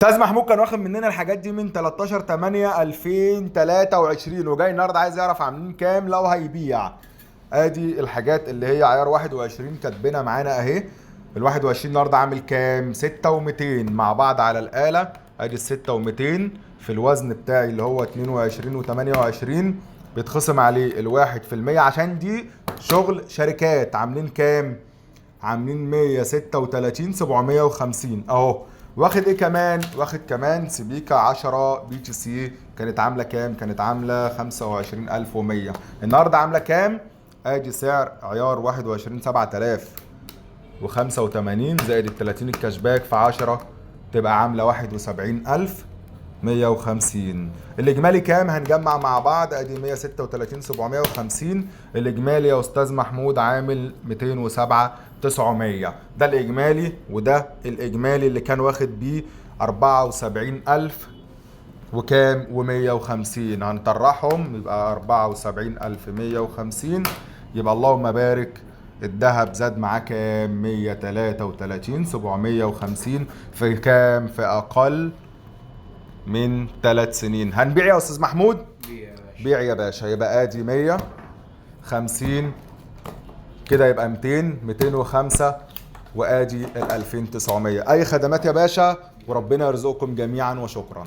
استاذ محمود كان واخد مننا الحاجات دي من 13/8/2023، وجاي النهارده عايز يعرف عاملين كام لو هيبيع. ادي الحاجات اللي هي عيار 21 كاتبينها معانا اهي. ال 21 النهارده عامل كام؟ 6200 مع بعض على الآلة. ادي ال 6200 في الوزن بتاعي اللي هو 22 و28، بيتخصم عليه 1% عشان دي شغل شركات. عاملين كام؟ عاملين 136,750 اهو. واخد ايه كمان؟ واخد كمان سبيكة 10 BTC، كانت عاملة كام؟ كانت عاملة 25100، النهارده عاملة كام؟ ادي سعر عيار 21 7085 زائد ال 30 ال cash back في 10 تبقى عاملة 71150. الاجمالي كام؟ هنجمع مع بعض. ادي 136,750. الاجمالي يا استاذ محمود عامل 207,900. ده الاجمالي، وده الاجمالي اللي كان واخد بيه 74000 وكام؟ و150. هنطرحهم يبقى 74150. يبقى اللهم بارك، الذهب زاد معاه كام؟ 133,750 في كام؟ في اقل من 3 سنين. هنبيع يا استاذ محمود؟ بيع يا باشا. بيع يا باشا. يبقى ادي 150 كده، يبقى 200، 205، وادي ال 2900. اي خدمات يا باشا، وربنا يرزقكم جميعا، وشكرا.